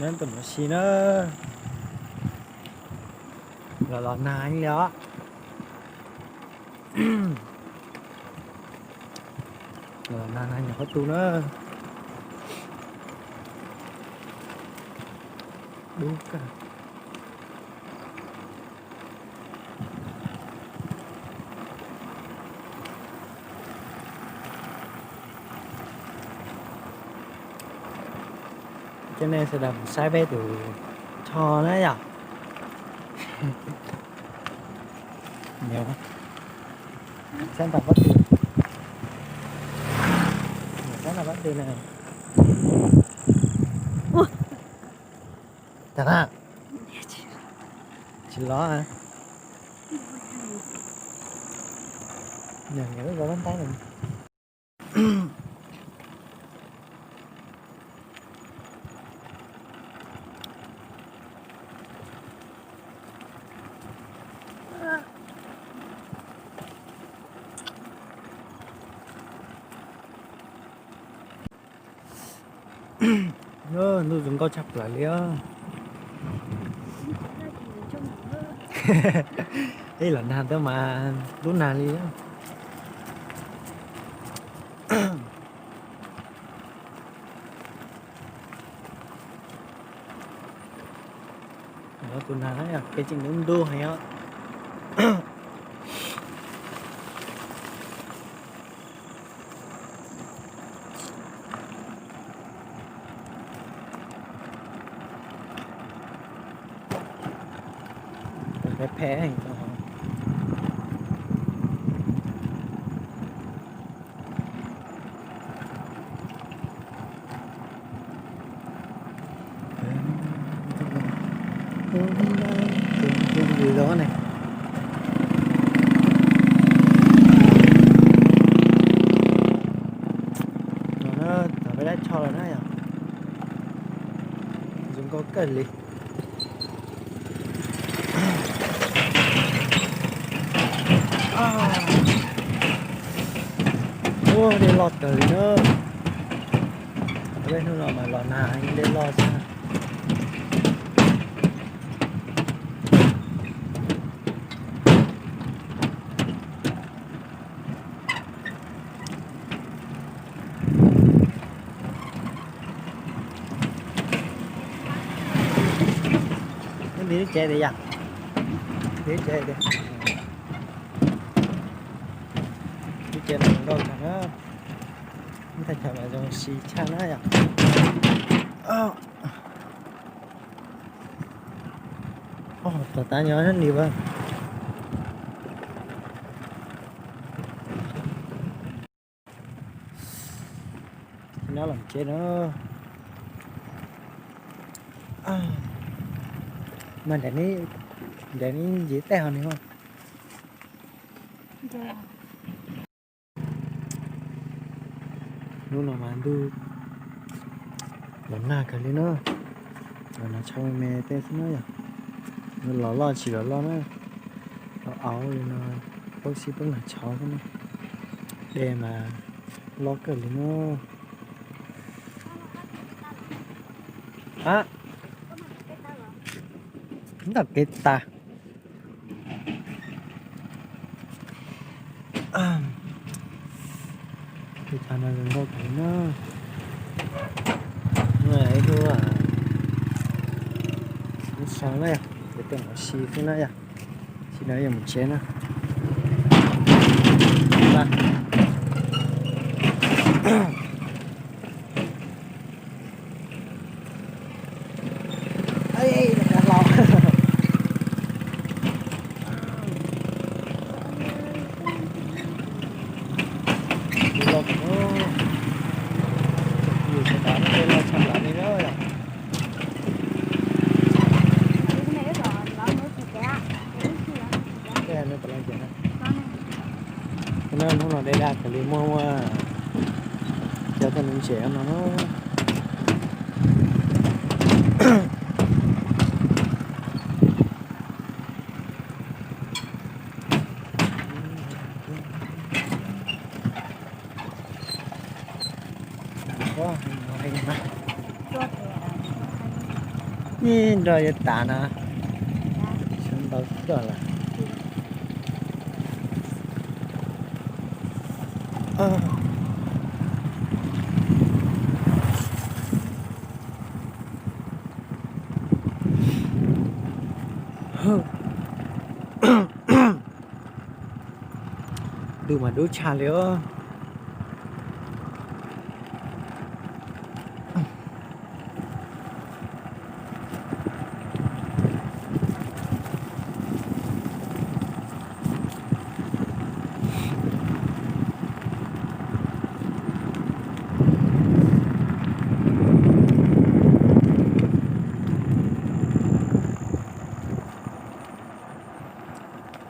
Tus no si na, los los nag li os. Los nag nag nyuam qhuav tu na. Dub kawg. Coj nej sawv daws mus saib peb tus tsho na yom. Saib nram pob tw, saib nram pob tw na. Cas na, tsis los. Nws nws lub zos Vaj Ntaib no. Ntuj zoo nkauj tshaj plaws li os. Ib los nag ntawd mas dub nag li. Tus nag na, kev tseem dub ntub heev os. Phem phem. Tus ntawd ne. No na, tau peb dab tsho lawm na yom. Zoo nkauj kawg li. Ua dej loj kawg li na. Peb hnub no mas los nag dej loj xwb. Neb nti lub tsev tias yom, nti lub tsev tias, lub tsev no zoo nkauj kawg na, lub thaj chaw mas zoo si tshaj na yom. Tom tav nyob nib ua. Nyob los tsev na. Mas nrad neb, nrad neb ntxiv tej ho ne. Hnub no mas ntuj los nag kawg li na. Los nag tshauv me me tej xwb na yom. Los loj tsis los loj na. Los auv li no, poob sib poob nag tshauv xwb na. Dej mas loj kawg li na. Ab, ntam kev tas. Tus tshav no zoo nkauj kawg li na. Ib lub, lub xyoo na yom, ces tej no si xwb na yom. Sim no yuav mus tsev na. Hnub no dej daj kawg li, muaj muaj cov toj nuv ntses no na. Nrog yuav tas no, sawv ntau kawg lawm. Ntuj mas dub tshaj li os.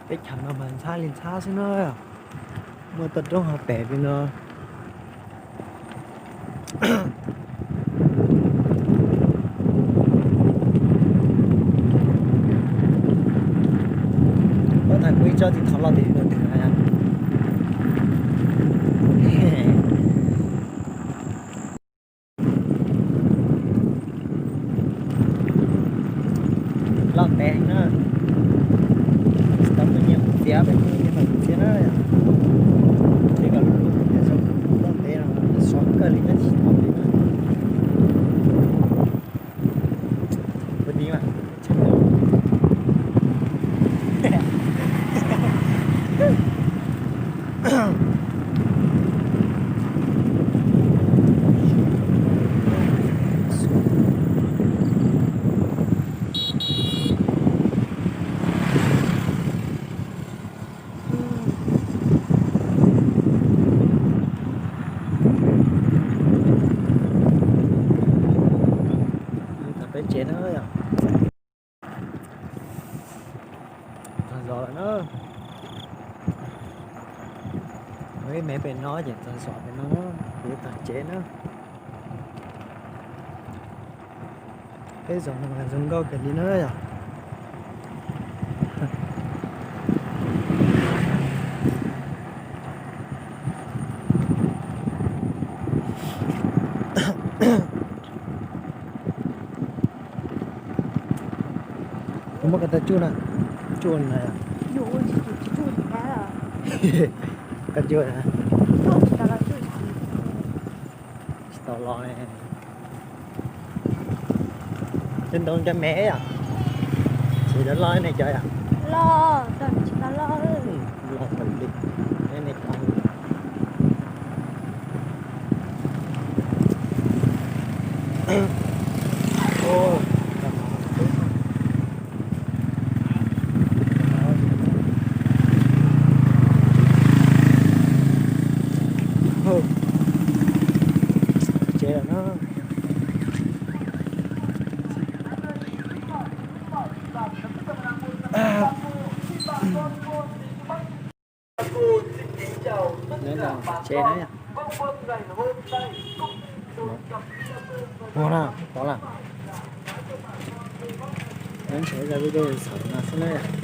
Teb chaws no mas ntxhab li ntxhab xwb na. Muaj toj roob hauv pes li no. Ua thaum kuv ib tsob tim qhov loj tim no twg na. Loj ntev na. Tsis tau muaj nyiaj mus txiav, peb muaj nyiaj mas mus txiav na. Txiav kom lub lub, loj ntev no, sov kawg li nyob tsis tau li na. Ua di mas. Peb tsev na yom. Txog zos lawm na. Ib me pem no ces txog zos pem no, kuv yuav txog tsev na. Peb zos no zoo nkauj kawg li na yom. Kuv muab koj tau tsuj na, tsuj na yom. Koj tsuj na. Tsis tau los ne. Cov ntoo cov me yom. Tsis tau loj ne cov yom. Loj, tsis tau loj. Loj kawg li. Ne cov. Tsev lawm na. Tsev na. Ua na, tod na. Ntshe za video xav no xwb na.